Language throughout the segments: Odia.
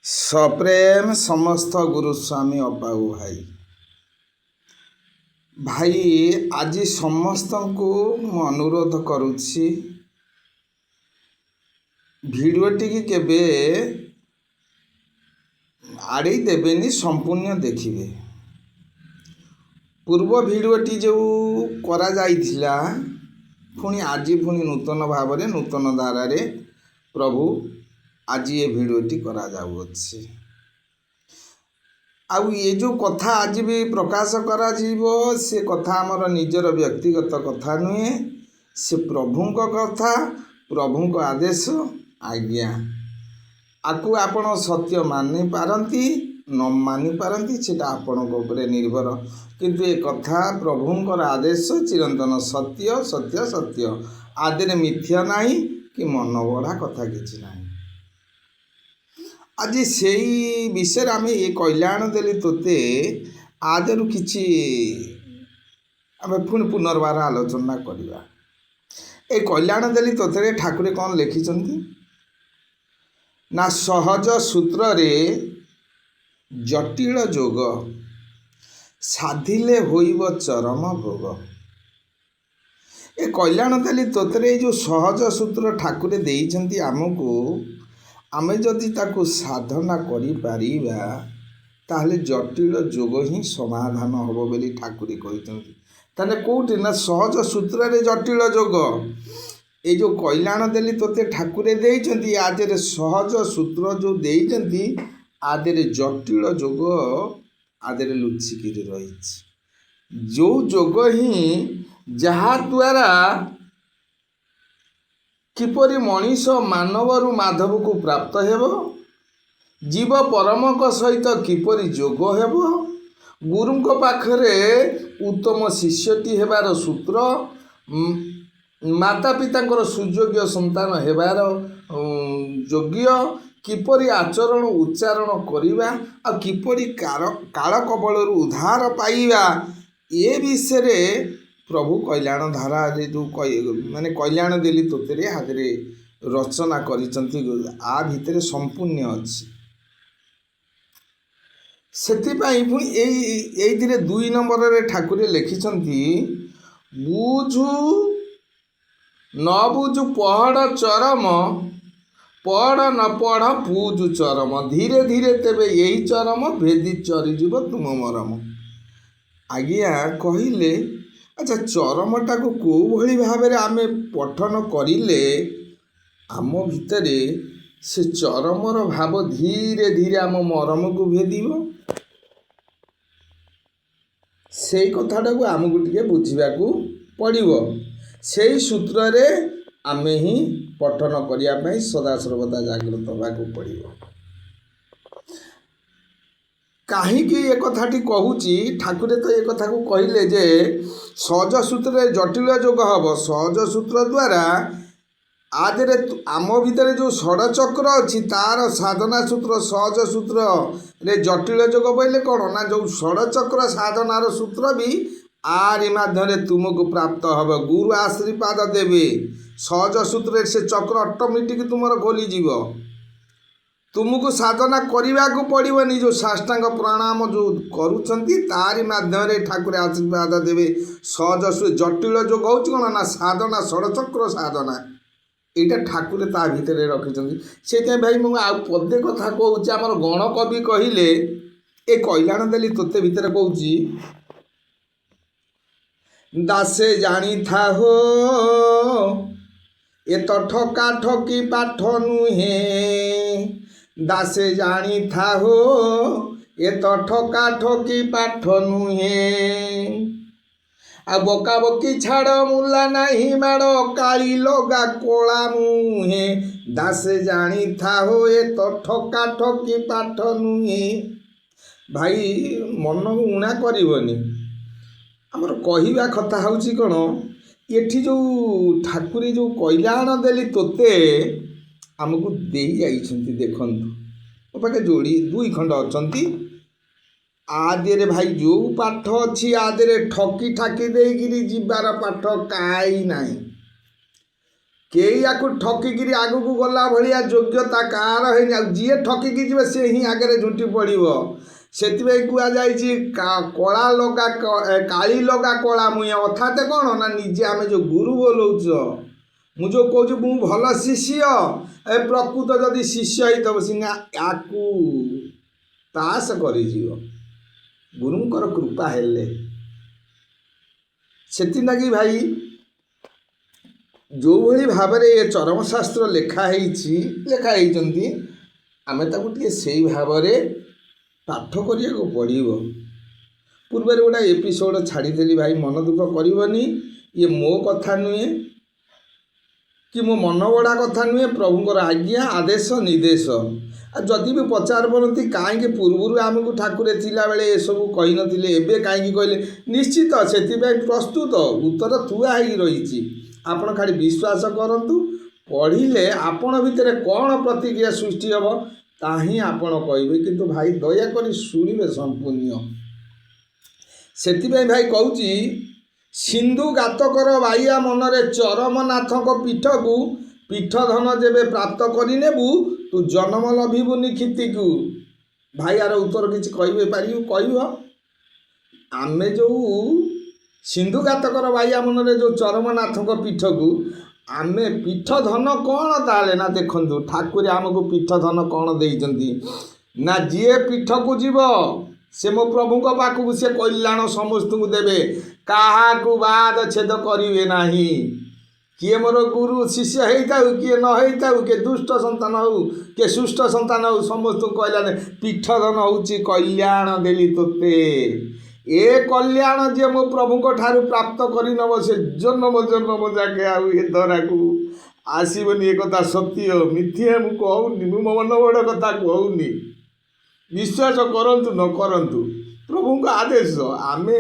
ସପ୍ରେମ ସମସ୍ତ ଗୁରୁସ୍ୱାମୀ ଅପାଉ ଭାଇ ଭାଇ, ଆଜି ସମସ୍ତଙ୍କୁ ମୁଁ ଅନୁରୋଧ କରୁଛି, ଭିଡ଼ିଓଟିକି କେବେ ଆଡ଼େଇ ଦେବେନି, ସମ୍ପୂର୍ଣ୍ଣ ଦେଖିବେ। ପୂର୍ବ ଭିଡ଼ିଓଟି ଯେଉଁ କରାଯାଇଥିଲା, ପୁଣି ଆଜି ପୁଣି ନୂତନ ଭାବରେ, ନୂତନ ଧାରାରେ ପ୍ରଭୁ ଆଜି ଏ ଭିଡ଼ିଓଟି କରାଯାଉଅଛି। ଆଉ ଏ ଯେଉଁ କଥା ଆଜି ବି ପ୍ରକାଶ କରାଯିବ, ସେ କଥା ଆମର ନିଜର ବ୍ୟକ୍ତିଗତ କଥା ନୁହେଁ, ସେ ପ୍ରଭୁଙ୍କ କଥା, ପ୍ରଭୁଙ୍କ ଆଦେଶ ଆଜ୍ଞା। ଆକୁ ଆପଣ ସତ୍ୟ ମାନିପାରନ୍ତି, ନ ମାନିପାରନ୍ତି, ସେଇଟା ଆପଣଙ୍କ ଉପରେ ନିର୍ଭର। କିନ୍ତୁ ଏ କଥା ପ୍ରଭୁଙ୍କର ଆଦେଶ ଚିରନ୍ତନ ସତ୍ୟ, ସତ୍ୟ, ସତ୍ୟ। ଆଦିରେ ମିଥ୍ୟା ନାହିଁ କି ମନ ଗଢ଼ା କଥା କିଛି ନାହିଁ। ଆଜି ସେଇ ବିଷୟରେ ଆମେ ଏ କଲ୍ୟାଣ ଦେଲି ତୋତେ ଆଦିରୁ କିଛି ଆମେ ପୁଣି ପୁନର୍ବାର ଆଲୋଚନା କରିବା। ଏ କଲ୍ୟାଣ ଦେଲି ତୋତେରେ ଠାକୁରେ କ'ଣ ଲେଖିଛନ୍ତି ନା, ସହଜ ସୂତ୍ରରେ ଜଟିଳ ଯୋଗ ସାଧିଲେ ହୋଇବ ଚରମ ଭୋଗ। ଏ କଲ୍ୟାଣ ଦେଲି ତୋତରେ ଏଇ ଯେଉଁ ସହଜ ସୂତ୍ର ଠାକୁରେ ଦେଇଛନ୍ତି ଆମକୁ, ଆମେ ଯଦି ତାକୁ ସାଧନା କରିପାରିବା, ତାହେଲେ ଜଟିଳ ଯୋଗ ହିଁ ସମାଧାନ ହେବ ବୋଲି ଠାକୁରେ କହିଛନ୍ତି। ତାହେଲେ କେଉଁଠି ନା ସହଜ ସୂତ୍ରରେ ଜଟିଳ ଯୋଗ। ଏଇ ଯେଉଁ କଲ୍ୟାଣ ଦେଲି ତୋତେ ଠାକୁରେ ଦେଇଛନ୍ତି, ଆ ଦେହରେ ସହଜ ସୂତ୍ର ଯେଉଁ ଦେଇଛନ୍ତି, ଆ ଦେହରେ ଜଟିଳ ଯୋଗ ଆ ଦେହରେ ଲୁଚିକିରି ରହିଛି। ଯେଉଁ ଯୋଗ ହିଁ ଯାହାଦ୍ୱାରା କିପରି ମଣିଷ ମାନବରୁ ମାଧବକୁ ପ୍ରାପ୍ତ ହେବ, ଜୀବ ପରମଙ୍କ ସହିତ କିପରି ଯୋଗ ହେବ, ଗୁରୁଙ୍କ ପାଖରେ ଉତ୍ତମ ଶିଷ୍ୟଟି ହେବାର ସୂତ୍ର, ମାତା ପିତାଙ୍କର ସୁଯୋଗ୍ୟ ସନ୍ତାନ ହେବାର ଯୋଗ୍ୟ, କିପରି ଆଚରଣ ଉଚ୍ଚାରଣ କରିବା ଆଉ କିପରି କାଳ କବଳରୁ ଉଦ୍ଧାର ପାଇବା, ଏ ବିଷୟରେ ପ୍ରଭୁ କଲ୍ୟାଣ ଧାରାରେ ଯେଉଁ ମାନେ କଲ୍ୟାଣ ଦେଲି ତୋତରେ ହାତରେ ରଚନା କରିଛନ୍ତି। ଆ ଭିତରେ ସମ୍ପୂର୍ଣ୍ଣ ଅଛି। ସେଥିପାଇଁ ପୁଣି ଏଇଥିରେ 2 ନମ୍ବରରେ ଠାକୁରେ ଲେଖିଛନ୍ତି, ବୁଝୁ ନ ବୁଝୁ ପହଡ଼ ଚରମ, ପଢ଼ ନ ପଢ଼ ପୂଜୁ ଚରମ, ଧୀରେ ଧୀରେ ତେବେ ଏହି ଚରମ ଭେଦି ଚରିଯିବ ତୁମ ମରମ। ଆଜ୍ଞା କହିଲେ, ଆଚ୍ଛା, ଚରମଟାକୁ କେଉଁ ଭଳି ଭାବରେ ଆମେ ପଠନ କରିଲେ ଆମ ଭିତରେ ସେ ଚରମର ଭାବ ଧୀରେ ଧୀରେ ଆମ ମରମକୁ ଭେଦିବ, ସେଇ କଥାଟାକୁ ଆମକୁ ଟିକେ ବୁଝିବାକୁ ପଡ଼ିବ। ସେଇ ସୂତ୍ରରେ ଆମେ ହିଁ ପଠନ କରିବା ପାଇଁ ସଦାସର୍ବଦା ଜାଗ୍ରତ ହେବାକୁ ପଡ଼ିବ। କାହିଁକି ଏ କଥାଟି କହୁଛି? ଠାକୁରେ ତ ଏ କଥାକୁ କହିଲେ ଯେ ସହଜ ସୂତ୍ରରେ ଜଟିଳ ଯୋଗ ହେବ। ସହଜ ସୂତ୍ର ଦ୍ୱାରା ଆଦିରେ ଆମ ଭିତରେ ଯେଉଁ ଷଡ଼ଚକ୍ର ଅଛି, ତାର ସାଧନା ସୂତ୍ର ସହଜ ସୂତ୍ରରେ ଜଟିଳ ଯୋଗ ବୋଇଲେ କ'ଣ ନା, ଯେଉଁ ଷଡ଼ଚକ୍ର ସାଧନାର ସୂତ୍ର ବି ଆରି ମାଧ୍ୟମରେ ତୁମକୁ ପ୍ରାପ୍ତ ହେବ। ଗୁରୁ ଆଶୀର୍ବାଦ ଦେବେ। ସହଜ ସୂତ୍ରରେ ସେ ଚକ୍ର ଅଟୋମେଟିକ୍ ତୁମର ଖୋଲିଯିବ। ତୁମକୁ ସାଧନା କରିବାକୁ ପଡ଼ିବନି। ଯେଉଁ ସାଷ୍ଟାଙ୍ଗ ପ୍ରଣାମ ଯେଉଁ କରୁଛନ୍ତି, ତାରି ମାଧ୍ୟମରେ ଠାକୁର ଆଶୀର୍ବାଦ ଦେବେ। ସହଜ ଜଟିଳ ଯୋଗ ହେଉଛି କ'ଣ ନା ସାଧନା, ଷଡ଼ଚକ୍ର ସାଧନା। ଏଇଟା ଠାକୁରେ ତା ଭିତରେ ରଖିଛନ୍ତି। ସେଇଥିପାଇଁ ଭାଇ ମୁଁ ଆଉ ପଦେ କଥା କହୁଛି। ଆମର ଗଣକବି କହିଲେ, ଏ କଲ୍ୟାଣ ଦେଲି ତୋତେ ଭିତରେ କହୁଛି, ଦାସେ ଜାଣିଥା ହୋ ଏ ତ ଠକା ଠକି ପାଠ ନୁହେଁ, ଦାସେ ଜାଣିଥା ହୋ ଏ ତ ଠକା ଠକି ପାଠ ନୁହେଁ, ଆଉ ବକା ବକି ଛାଡ଼ ମୂଲା ନାହିଁ ମାଡ଼, କାଳି ଲଗା କଳା ମୁହେଁ, ଦାସେ ଜାଣିଥା ହୋ ଏ ତ ଠକା ଠକି ପାଠ ନୁହେଁ। ଭାଇ, ମନକୁ ଉଣା କରିବନି। ଆମର କହିବା କଥା ହେଉଛି କ'ଣ, ଏଠି ଯେଉଁ ଠାକୁରେ ଯେଉଁ କଲ୍ୟାଣ ଦେଲି ତୋତେ ଆମକୁ ଦେଇ ଯାଇଛନ୍ତି, ଦେଖନ୍ତୁ ମୋ ପାଖେ ଯୋଡ଼ି 2 ଖଣ୍ଡ ଅଛନ୍ତି। ଆ ଦେହରେ ଭାଇ ଯେଉଁ ପାଠ ଅଛି, ଆ ଦେହରେ ଠକି ଠାକି ଦେଇକିରି ଯିବାର ପାଠ କାଇଁ ନାହିଁ। କେହି ୟାକୁ ଠକିକିରି ଆଗକୁ ଗଲା ଭଳିଆ ଯୋଗ୍ୟତା କାହାର ହେଇନି। ଆଉ ଯିଏ ଠକିକି ଯିବ ସେ ହିଁ ଆଗରେ ଝୁଣ୍ଟି ପଡ଼ିବ। ସେଥିପାଇଁ କୁହାଯାଇଛି କଳା ଲଗା କାଳି ଲଗା କଳା ମୁଇଁଆ। ଅର୍ଥାତ କ'ଣ ନା ନିଜେ ଆମେ ଯେଉଁ ଗୁରୁ ବୋଲଉଛ, ମୁଁ ଯେଉଁ କହୁଛି ମୁଁ ଭଲ ଶିଷ୍ୟ, ଏ ପ୍ରକୃତ ଯଦି ଶିଷ୍ୟ ହେଇଥିବ ସିନା ୟାକୁ ପାସ୍ କରିଯିବ ଗୁରୁଙ୍କର କୃପା ହେଲେ। ସେଥିଲାଗି ଭାଇ ଯେଉଁଭଳି ଭାବରେ ଏ ଚରମଶାସ୍ତ୍ର ଲେଖା ହେଇଛି, ଲେଖା ହେଇଛନ୍ତି, ଆମେ ତାକୁ ଟିକେ ସେଇ ଭାବରେ ପାଠ କରିବାକୁ ପଡ଼ିବ। ପୂର୍ବରେ ଗୋଟେ ଏପିସୋଡ଼ ଛାଡ଼ିଥିଲି ଭାଇ, ମନ ଦୁଃଖ କରିବନି, ଇଏ ମୋ କଥା ନୁହେଁ କି ମୋ ମନ ଗଢ଼ା କଥା ନୁହେଁ, ପ୍ରଭୁଙ୍କର ଆଜ୍ଞା, ଆଦେଶ, ନିର୍ଦ୍ଦେଶ। ଆଉ ଯଦି ବି ପଚାର ପଡ଼ନ୍ତି କାହିଁକି ପୂର୍ବରୁ ଆମକୁ ଠାକୁରେ ଥିଲାବେଳେ ଏସବୁ କହିନଥିଲେ, ଏବେ କାହିଁକି କହିଲେ, ନିଶ୍ଚିତ ସେଥିପାଇଁ ପ୍ରସ୍ତୁତ ଉତ୍ତର ଥୁଆ ହେଇକି ରହିଛି। ଆପଣ ଖାଲି ବିଶ୍ୱାସ କରନ୍ତୁ, ପଢ଼ିଲେ ଆପଣ ଭିତରେ କ'ଣ ପ୍ରତିକ୍ରିୟା ସୃଷ୍ଟି ହେବ ତାହା ହିଁ ଆପଣ କହିବେ। କିନ୍ତୁ ଭାଇ ଦୟାକରି ଶୁଣିବେ ସମ୍ପୂର୍ଣ୍ଣ। ସେଥିପାଇଁ ଭାଇ କହୁଛି, ସିନ୍ଧୁ ଗାତକର ବାଇଆ ମନରେ ଚରମନାଥଙ୍କ ପୀଠକୁ ପୀଠ ଧନ ଯେବେ ପ୍ରାପ୍ତ କରିନେବୁ, ତୁ ଜନ୍ମ ଲଭିବୁନି କ୍ଷିତିକୁ। ଭାଇ ଆର ଉତ୍ତର କିଛି କହିବେ ପାରିବୁ? କହିବ। ଆମେ ଯେଉଁ ସିନ୍ଧୁ ଗାତକର ବାଇଆ ମନରେ ଯେଉଁ ଚରମନାଥଙ୍କ ପୀଠକୁ ଆମେ ପୀଠ ଧନ କ'ଣ ତାହେଲେ ନା ଦେଖନ୍ତୁ ଠାକୁରେ ଆମକୁ ପୀଠ ଧନ କ'ଣ ଦେଇଛନ୍ତି ନା, ଯିଏ ପୀଠକୁ ଯିବ ସେ ମୋ ପ୍ରଭୁଙ୍କ ପାଖକୁ ସେ କଲ୍ୟାଣ ସମସ୍ତଙ୍କୁ ଦେବେ, କାହାକୁ ବାଦ ଛେଦ କରିବେ ନାହିଁ। କିଏ ମୋର ଗୁରୁ ଶିଷ୍ୟ ହେଇଥାଉ, କିଏ ନ ହେଇଥାଉ, କିଏ ଦୁଷ୍ଟ ସନ୍ତାନ ହଉ, କିଏ ସୁଷ୍ଠ ସନ୍ତାନ ହଉ, ସମସ୍ତଙ୍କୁ କହିଲା ପୀଠ ଧନ ହେଉଛି କଲ୍ୟାଣ ଦେଲି ତୋତେ। ଏ କଲ୍ୟାଣ ଯିଏ ମୋ ପ୍ରଭୁଙ୍କ ଠାରୁ ପ୍ରାପ୍ତ କରିନବ ସେ ଜନ୍ମ ଜନ୍ମ ଯାକେ ଆଉ ଏ ଧରାକୁ ଆସିବନି। ଏ କଥା ସତ୍ୟ, ମିଥ୍ୟା ମୁଁ କହୁନି, ମୁଁ ମୋ ମନ ବଡ଼ କଥା କହୁନି। ବିଶ୍ୱାସ କରନ୍ତୁ ନ କରନ୍ତୁ, ପ୍ରଭୁଙ୍କ ଆଦେଶ। ଆମେ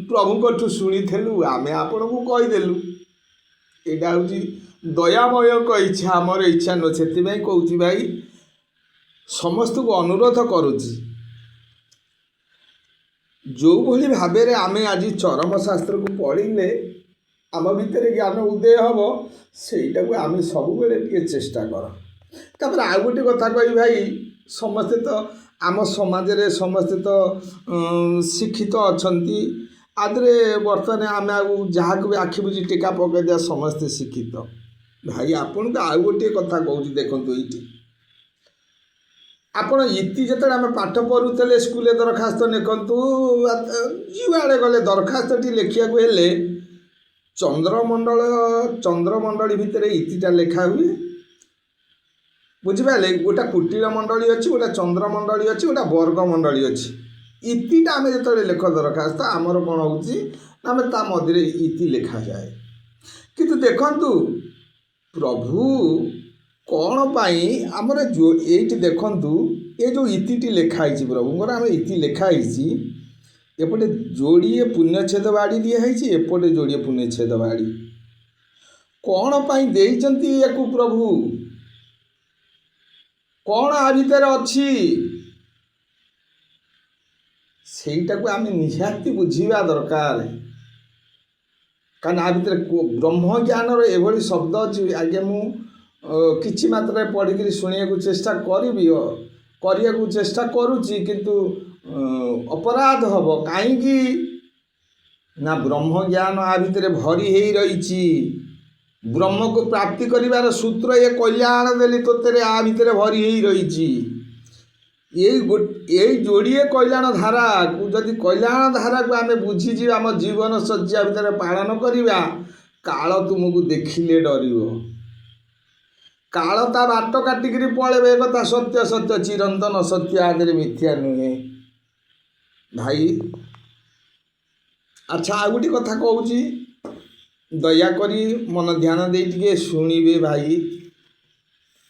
ପ୍ରଭୁଙ୍କଠୁ ଶୁଣିଥିଲୁ, ଆମେ ଆପଣଙ୍କୁ କହିଦେଲୁ। ଏଇଟା ହେଉଛି ଦୟାମୟଙ୍କ ଇଚ୍ଛା, ଆମର ଇଚ୍ଛା ନୁହେଁ। ସେଥିପାଇଁ କହୁଛି ଭାଇ, ସମସ୍ତଙ୍କୁ ଅନୁରୋଧ କରୁଛି, ଯେଉଁଭଳି ଭାବରେ ଆମେ ଆଜି ଚରମ ଶାସ୍ତ୍ରକୁ ପଢ଼ିଲେ ଆମ ଭିତରେ ଜ୍ଞାନ ଉଦୟ ହେବ, ସେଇଟାକୁ ଆମେ ସବୁବେଳେ ଟିକେ ଚେଷ୍ଟା କର। ତାପରେ ଆଉ ଗୋଟେ କଥା କହିବି ଭାଇ, ସମସ୍ତେ ତ ଆମ ସମାଜରେ ସମସ୍ତେ ତ ଶିକ୍ଷିତ ଅଛନ୍ତି। ଆଦେହରେ ବର୍ତ୍ତମାନ ଆମେ ଆଉ ଯାହାକୁ ବି ଆଖି ବୁଜି ଟେକା ପକାଇଦେବା, ସମସ୍ତେ ଶିକ୍ଷିତ। ଭାଇ ଆପଣଙ୍କୁ ଆଉ ଗୋଟିଏ କଥା କହୁଛି, ଦେଖନ୍ତୁ ଏଇଠି ଆପଣ ଇତି ଯେତେବେଳେ ଆମେ ପାଠ ପଢ଼ୁଥିଲେ ସ୍କୁଲରେ ଦରଖାସ୍ତ ଲେଖନ୍ତୁ, ଯୁଆଡ଼େ ଗଲେ ଦରଖାସ୍ତଟି ଲେଖିବାକୁ ହେଲେ ଚନ୍ଦ୍ରମଣ୍ଡଳୀ ଭିତରେ ଇତିଟା ଲେଖା ହୁଏ, ବୁଝିପାରିଲେ? ଗୋଟେ କୁଟିଳ ମଣ୍ଡଳୀ ଅଛି, ଗୋଟେ ଚନ୍ଦ୍ରମଣ୍ଡଳୀ ଅଛି, ଗୋଟେ ବର୍ଗମଣ୍ଡଳୀ ଅଛି। ଇତିଟା ଆମେ ଯେତେବେଳେ ଲେଖ ଦରଖାସ୍ତ, ଆମର କ'ଣ ହେଉଛି ନା ଆମେ ତା ମଧ୍ୟରେ ଇତି ଲେଖାଯାଏ। କିନ୍ତୁ ଦେଖନ୍ତୁ ପ୍ରଭୁ କ'ଣ ପାଇଁ ଆମର ଏଇଠି ଦେଖନ୍ତୁ, ଏ ଯେଉଁ ଇତିଟି ଲେଖା ହେଇଛି ପ୍ରଭୁଙ୍କର, ଆମେ ଇତି ଲେଖା ହେଇଛି, ଏପଟେ ଯୋଡ଼ିଏ ପୂର୍ଣ୍ଣଚ୍ଛେଦ ବାଡ଼ି ଦିଆହେଇଛି, ଏପଟେ ଯୋଡ଼ିଏ ପୂର୍ଣ୍ଣଚ୍ଛେଦ ବାଡ଼ି କ'ଣ ପାଇଁ ଦେଇଛନ୍ତି ୟାକୁ ପ୍ରଭୁ? କ'ଣ ଆ ଭିତରେ ଅଛି ସେଇଟାକୁ ଆମେ ନିହାତି ବୁଝିବା ଦରକାର। କାରଣ ଆ ଭିତରେ ବ୍ରହ୍ମଜ୍ଞାନର ଏଭଳି ଶବ୍ଦ ଅଛି ଆଜ୍ଞା, ମୁଁ କିଛି ମାତ୍ରାରେ ପଢ଼ିକିରି ଶୁଣିବାକୁ ଚେଷ୍ଟା କରିବି, କରିବାକୁ ଚେଷ୍ଟା କରୁଛି, କିନ୍ତୁ ଅପରାଧ ହେବ। କାହିଁକି ନା ବ୍ରହ୍ମଜ୍ଞାନ ଆ ଭିତରେ ଭରି ହେଇ ରହିଛି। ବ୍ରହ୍ମକୁ ପ୍ରାପ୍ତି କରିବାର ସୂତ୍ର ଏ କଲ୍ୟାଣ ଦେଲି ତୋତେରେ ଆ ଭିତରେ ଭରି ହେଇ ରହିଛି। ଏଇ ଯୋଡ଼ିଏ କଲ୍ୟାଣ ଧାରାକୁ ଯଦି କଲ୍ୟାଣ ଧାରାକୁ ଆମେ ବୁଝିଯିବା, ଆମ ଜୀବନ ଶଯ୍ୟା ଭିତରେ ପାଳନ କରିବା, କାଳ ତୁମକୁ ଦେଖିଲେ ଡରିବ, କାଳ ତା ବାଟ କାଟିକିରି ପଳେଇବେ। ଏ କଥା ସତ୍ୟ, ସତ୍ୟ, ଚିରନ୍ତନ ସତ୍ୟ, ଆଦିରେ ମିଥ୍ୟା ନୁହେଁ ଭାଇ। ଆଚ୍ଛା ଆଉ ଗୋଟେ କଥା କହୁଛି, ଦୟାକରି ମନ ଧ୍ୟାନ ଦେଇ ଟିକେ ଶୁଣିବେ ଭାଇ।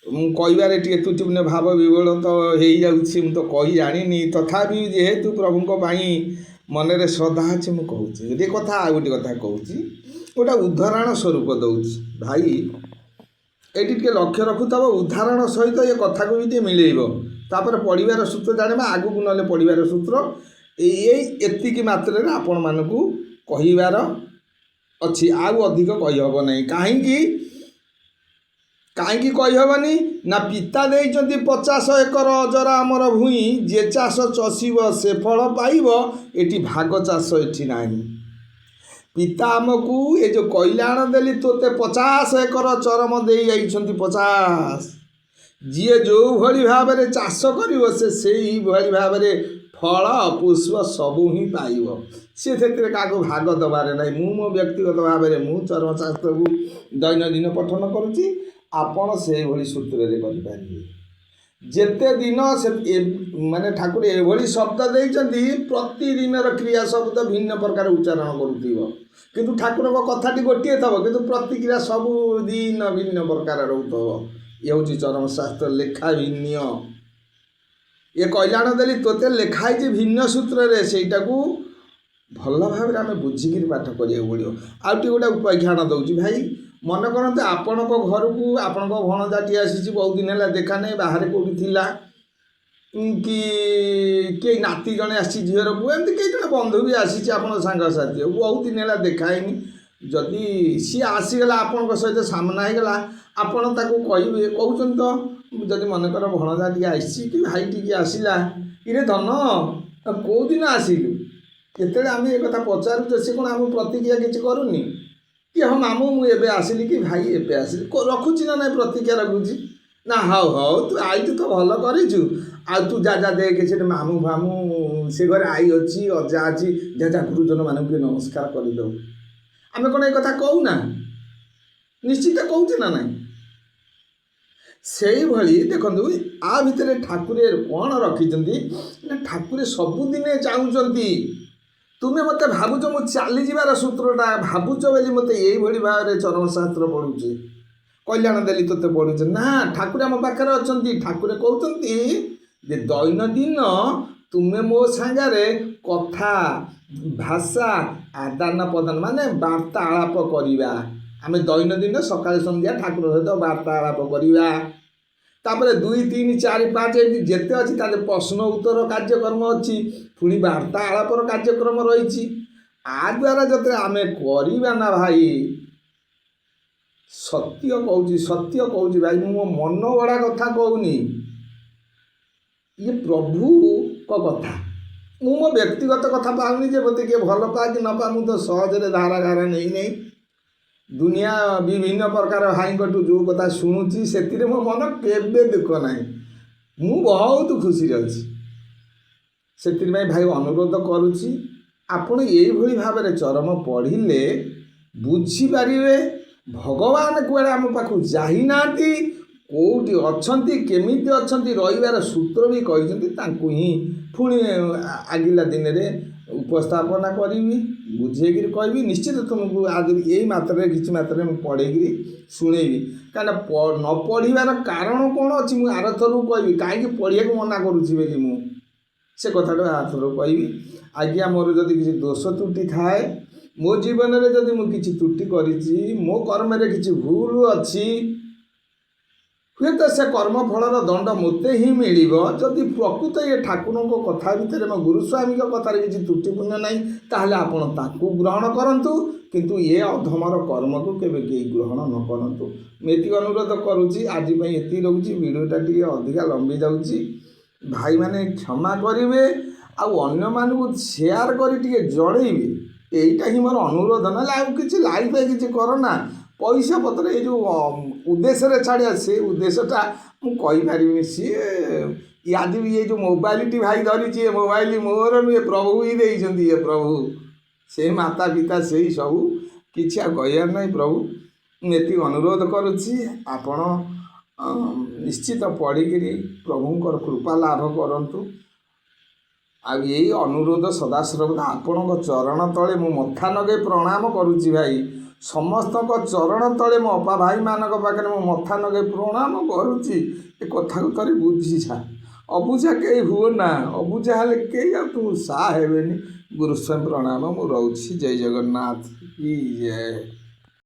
ମୁଁ କହିବାରେ ଟିକେ ତ୍ରୁଟିପୂର୍ଣ୍ଣ ଭାବ ବିହ୍ୱଳ ତ ହେଇଯାଉଛି, ମୁଁ ତ କହି ଜାଣିନି, ତଥାପି ଯେହେତୁ ପ୍ରଭୁଙ୍କ ପାଇଁ ମନରେ ଶ୍ରଦ୍ଧା ଅଛି ମୁଁ କହୁଛି ଗୋଟିଏ କଥା। ଆଉ ଗୋଟେ କଥା କହୁଛି, ଗୋଟେ ଉଦାହରଣ ସ୍ୱରୂପ ଦେଉଛି ଭାଇ, ଏଇଠି ଟିକେ ଲକ୍ଷ୍ୟ ରଖୁଥିବ, ଉଦାହରଣ ସହିତ ଏ କଥାକୁ ବି ଟିକେ ମିଳେଇବ, ତାପରେ ପଢ଼ିବାର ସୂତ୍ର ଜାଣିବା ଆଗକୁ, ନହେଲେ ପଢ଼ିବାର ସୂତ୍ର ଏଇ ଏତିକି ମାତ୍ରାରେ ଆପଣମାନଙ୍କୁ କହିବାର ଅଛି, ଆଉ ଅଧିକ କହିହେବ ନାହିଁ। କାହିଁକି କାହିଁକି କହିହେବନି ନା, ପିତା ଦେଇଛନ୍ତି 50 ଏକର ଅଜରା ଆମର ଭୂଇଁ, ଯେ ଚାଷ ଚଷିବ ସେ ଫଳ ପାଇବ। ଏଠି ଭାଗ ଚାଷ ଏଠି ନାହିଁ। ପିତା ଆମକୁ ଏ ଯେଉଁ କଲ୍ୟାଣ ଦେଲି ତୋତେ 50 ଏକର ଚରମ ଦେଇ ଯାଇଛନ୍ତି 50। ଯିଏ ଯେଉଁଭଳି ଭାବରେ ଚାଷ କରିବ, ସେ ସେଇଭଳି ଭାବରେ ଫଳ ପୁଷ୍ପ ସବୁ ହିଁ ପାଇବ। ସିଏ ସେଥିରେ କାହାକୁ ଭାଗ ଦେବାରେ ନାହିଁ। ମୁଁ ମୋ ବ୍ୟକ୍ତିଗତ ଭାବରେ ମୁଁ ଚରମ ଶାସ୍ତ୍ରକୁ ଦୈନନ୍ଦିନ ପଠନ କରୁଛି। ଆପଣ ସେଇଭଳି ସୂତ୍ରରେ କରିପାରିବେ। ଯେତେ ଦିନ ସେ ମାନେ ଠାକୁର ଏଭଳି ଶବ୍ଦ ଦେଇଛନ୍ତି, ପ୍ରତିଦିନର କ୍ରିୟା ଶବ୍ଦ ଭିନ୍ନ ପ୍ରକାର ଉଚ୍ଚାରଣ କରୁଥିବ, କିନ୍ତୁ ଠାକୁରଙ୍କ କଥାଟି ଗୋଟିଏ ଥବ, କିନ୍ତୁ ପ୍ରତିକ୍ରିୟା ସବୁଦିନ ଭିନ୍ନ ପ୍ରକାର ରହୁଥିବ। ଇଏ ହେଉଛି ଚରମ ଶାସ୍ତ୍ର ଲେଖା ଭିନ୍ନ। ଏ କଲ୍ୟାଣ ଦେଲି ତୋତେ ଲେଖା ହେଇଛି ଭିନ୍ନ ସୂତ୍ରରେ। ସେଇଟାକୁ ଭଲ ଭାବରେ ଆମେ ବୁଝିକିରି ପାଠ କରିବାକୁ ପଡ଼ିବ। ଆଉ ଟିକେ ଗୋଟେ ଉପାଖ୍ୟାନ ଦେଉଛି ଭାଇ। ମନେ କରନ୍ତୁ, ଆପଣଙ୍କ ଘରକୁ ଆପଣଙ୍କ ଭଣଜାଟି ଆସିଛି, ବହୁତ ଦିନ ହେଲା ଦେଖା ନାହିଁ, ବାହାରେ କେଉଁଠି ଥିଲା, କି କେହି ନାତି ଜଣେ ଆସିଛି, ଝିଅର ପୁଅ, ଏମିତି କେହି ଜଣେ ବନ୍ଧୁ ବି ଆସିଛି, ଆପଣଙ୍କ ସାଙ୍ଗସାଥି, ବହୁତ ଦିନ ହେଲା ଦେଖା ହେଇନି। ଯଦି ସିଏ ଆସିଗଲା, ଆପଣଙ୍କ ସହିତ ସାମ୍ନା ହେଇଗଲା, ଆପଣ ତାକୁ କହିବେ, କହୁଛନ୍ତି ତ, ଯଦି ମନେକର ଭଣଜା ଟିକେ ଆସିଛି କି ଭାଇ ଟିକେ ଆସିଲା, "ଇରେ ଧନ, କେଉଁ ଦିନ ଆସିଲୁ?" ଯେତେବେଳେ ଆମେ ଏ କଥା ପଚାରୁଛେ, ସେ କ'ଣ ଆମ ପ୍ରତିକ୍ରିୟା କିଛି କରୁନି କି "ହଁ ମାମୁଁ, ମୁଁ ଏବେ ଆସିଲି" କି "ଭାଇ, ଏବେ ଆସିଲି"? ରଖୁଛି ନା ନାଇଁ? ପ୍ରତିକ୍ରିୟା ରଖୁଛି ନା? "ହଉ ହଉ, ତୁ ଆଇଛୁ ତ ଭଲ କରିଛୁ। ଆଉ ତୁ ଯା ଯା, ଦେଖେ ସେଠି ମାମୁଁ ଫାମୁଁ, ସେ ଘରେ ଆଈ ଅଛି, ଅଜା ଅଛି, ଯା ଯା, ଗୁରୁଜନମାନଙ୍କୁ ଟିକେ ନମସ୍କାର କରିଦେବୁ।" ଆମେ କ'ଣ ଏ କଥା କହୁନା? ନିଶ୍ଚିତ କହୁଛେ ନା ନାହିଁ? ସେଇଭଳି ଦେଖନ୍ତୁ, ଆ ଭିତରେ ଠାକୁରେ କ'ଣ ରଖିଛନ୍ତି ନା, ଠାକୁରେ ସବୁଦିନେ ଚାହୁଁଛନ୍ତି, ତୁମେ ମୋତେ ଭାବୁଛ, ମୁଁ ଚାଲିଯିବାର ସୂତ୍ରଟା ଭାବୁଛ ବୋଲି ମୋତେ ଏଇଭଳି ଭାବରେ ଚରମଶାସ୍ତ୍ର ପଢ଼ୁଛି, କଲ୍ୟାଣ ଦେଲି ତୋତେ ପଢ଼ୁଛି ନା, ଠାକୁର ଆମ ପାଖରେ ଅଛନ୍ତି। ଠାକୁରେ କହୁଛନ୍ତି ଯେ ଦୈନନ୍ଦିନ ତୁମେ ମୋ ସାଙ୍ଗରେ କଥା, ଭାଷା ଆଦାନ ପ୍ରଦାନ, ମାନେ ବାର୍ତ୍ତାଳାପ କରିବା। ଆମେ ଦୈନନ୍ଦିନ ସକାଳେ ସନ୍ଧ୍ୟା ଠାକୁର ସହିତ ବାର୍ତ୍ତାଳାପ କରିବା। ତାପରେ 2, 3, 4, 5 ଏମିତି ଯେତେ ଅଛି, ତାହେଲେ ପ୍ରଶ୍ନ ଉତ୍ତର କାର୍ଯ୍ୟକ୍ରମ ଅଛି, ପୁଣି ବାର୍ତ୍ତାଳାପର କାର୍ଯ୍ୟକ୍ରମ ରହିଛି। ଆ ଦ୍ୱାରା ଯେତେବେଳେ ଆମେ କରିବା ନା ଭାଇ, ସତ୍ୟ କହୁଛି, ସତ୍ୟ କହୁଛି ଭାଇ, ମୁଁ ମୋ ମନ ଗଢ଼ା କଥା କହୁନି, ଇଏ ପ୍ରଭୁଙ୍କ କଥା। ମୁଁ ମୋ ବ୍ୟକ୍ତିଗତ କଥା ପାଉନି ଯେ ମୋତେ କିଏ ଭଲ ପାଏ କି ନ ପାଏ। ମୁଁ ତ ସହଜରେ ଧାରା ଧାରା ନେଇନେଇ ଦୁନିଆ ବିଭିନ୍ନ ପ୍ରକାର ଭାଇଙ୍କଠୁ ଯେଉଁ କଥା ଶୁଣୁଛି, ସେଥିରେ ମୋ ମନ କେବେ ଦୁଃଖ ନାହିଁ। ମୁଁ ବହୁତ ଖୁସିରେ ଅଛି। ସେଥିପାଇଁ ଭାଇ ଅନୁରୋଧ କରୁଛି, ଆପଣ ଏଇଭଳି ଭାବରେ ଚରମ ପଢ଼ିଲେ ବୁଝିପାରିବେ ଭଗବାନ କୁଆଡ଼େ ଆମ ପାଖକୁ ଯାଇନାହାନ୍ତି, କେଉଁଠି ଅଛନ୍ତି, କେମିତି ଅଛନ୍ତି, ରହିବାର ସୂତ୍ର ବି କହିଛନ୍ତି। ତାଙ୍କୁ ହିଁ ପୁଣି ଆଗିଲା ଦିନରେ ଉପସ୍ଥାପନା କରିବି, ବୁଝେଇକିରି କହିବି। ନିଶ୍ଚିତ ତୁମକୁ ଆଗରୁ ଏଇ ମାତ୍ରାରେ କିଛି ମାତ୍ରାରେ ମୁଁ ପଢ଼େଇକିରି ଶୁଣେଇବି। କାହିଁକିନା ନ ପଢ଼ିବାର କାରଣ କ'ଣ ଅଛି, ମୁଁ ଆରଥରକୁ କହିବି। କାହିଁକି ପଢ଼ିବାକୁ ମନା କରୁଛି ବୋଲି ମୁଁ ସେ କଥାଟା ଆରଥରକୁ କହିବି। ଆଜ୍ଞା, ମୋର ଯଦି କିଛି ଦୋଷ ତ୍ରୁଟି ଥାଏ, ମୋ ଜୀବନରେ ଯଦି ମୁଁ କିଛି ତ୍ରୁଟି କରିଛି, ମୋ କର୍ମରେ କିଛି ଭୁଲ ଅଛି, ହୁଏତ ସେ କର୍ମଫଳର ଦଣ୍ଡ ମୋତେ ହିଁ ମିଳିବ। ଯଦି ପ୍ରକୃତ ଏ ଠାକୁରଙ୍କ କଥା ଭିତରେ, ମୋ ଗୁରୁସ୍ୱାମୀଙ୍କ କଥାରେ କିଛି ତ୍ରୁଟି ପୁଣ୍ୟ ନାହିଁ, ତାହେଲେ ଆପଣ ତାକୁ ଗ୍ରହଣ କରନ୍ତୁ, କିନ୍ତୁ ଏ ଅଧମର କର୍ମକୁ କେବେ କେହି ଗ୍ରହଣ ନ କରନ୍ତୁ। ମୁଁ ଏତିକି ଅନୁରୋଧ କରୁଛି। ଆଜି ପାଇଁ ଏତିକି ରହୁଛି। ଭିଡ଼ିଓଟା ଟିକେ ଅଧିକା ଲମ୍ବି ଯାଉଛି, ଭାଇମାନେ କ୍ଷମା କରିବେ। ଆଉ ଅନ୍ୟମାନଙ୍କୁ ସେୟାର କରି ଟିକେ ଜଣେଇବେ, ଏଇଟା ହିଁ ମୋର ଅନୁରୋଧ। ନହେଲେ ଆଉ କିଛି ଲାଇଫରେ କିଛି କର ନା, ପଇସା ପତ୍ର ଏଇ ଯେଉଁ ଉଦ୍ଦେଶ୍ୟରେ ଛାଡ଼ିବା, ସେ ଉଦ୍ଦେଶ୍ୟଟା ମୁଁ କହିପାରିବିନି। ସିଏ ଆଜି ବି ଏଇ ଯେଉଁ ମୋବାଇଲଟି ଭାଇ ଧରିଛି, ଏ ମୋବାଇଲ ମୋର ନୁହେଁ, ପ୍ରଭୁ ହିଁ ଦେଇଛନ୍ତି। ଏ ପ୍ରଭୁ, ସେ ମାତା ପିତା, ସେଇ ସବୁ କିଛି, ଆଉ କହିବାର ନାହିଁ। ପ୍ରଭୁ, ମୁଁ ଏତିକି ଅନୁରୋଧ କରୁଛି, ଆପଣ ନିଶ୍ଚିତ ପଢ଼ିକିରି ପ୍ରଭୁଙ୍କର କୃପା ଲାଭ କରନ୍ତୁ। ଆଉ ଏଇ ଅନୁରୋଧ ସଦାସର୍ବଦା ଆପଣଙ୍କ ଚରଣ ତଳେ ମୁଁ ମଥା ନଗେଇ ପ୍ରଣାମ କରୁଛି ଭାଇ। ସମସ୍ତଙ୍କ ଚରଣ ତଳେ, ମୋ ଅପା ଭାଇମାନଙ୍କ ପାଖରେ ମୁଁ ମଥା ନଗେଇ ପ୍ରଣାମ କରୁଛି। ଏ କଥାକୁ ଥରେ ବୁଝିଯା, ଅବୁଝା କେହି ହୁଅ ନା। ଅବୁଝା ହେଲେ କେହି ଆଉ ତୁମକୁ ସାହା ହେବେନି। ଗୁରୁସ୍ୱାମୀ ପ୍ରଣାମ, ମୁଁ ରହୁଛି। ଜୟ ଜଗନ୍ନାଥ କି ଜୟ।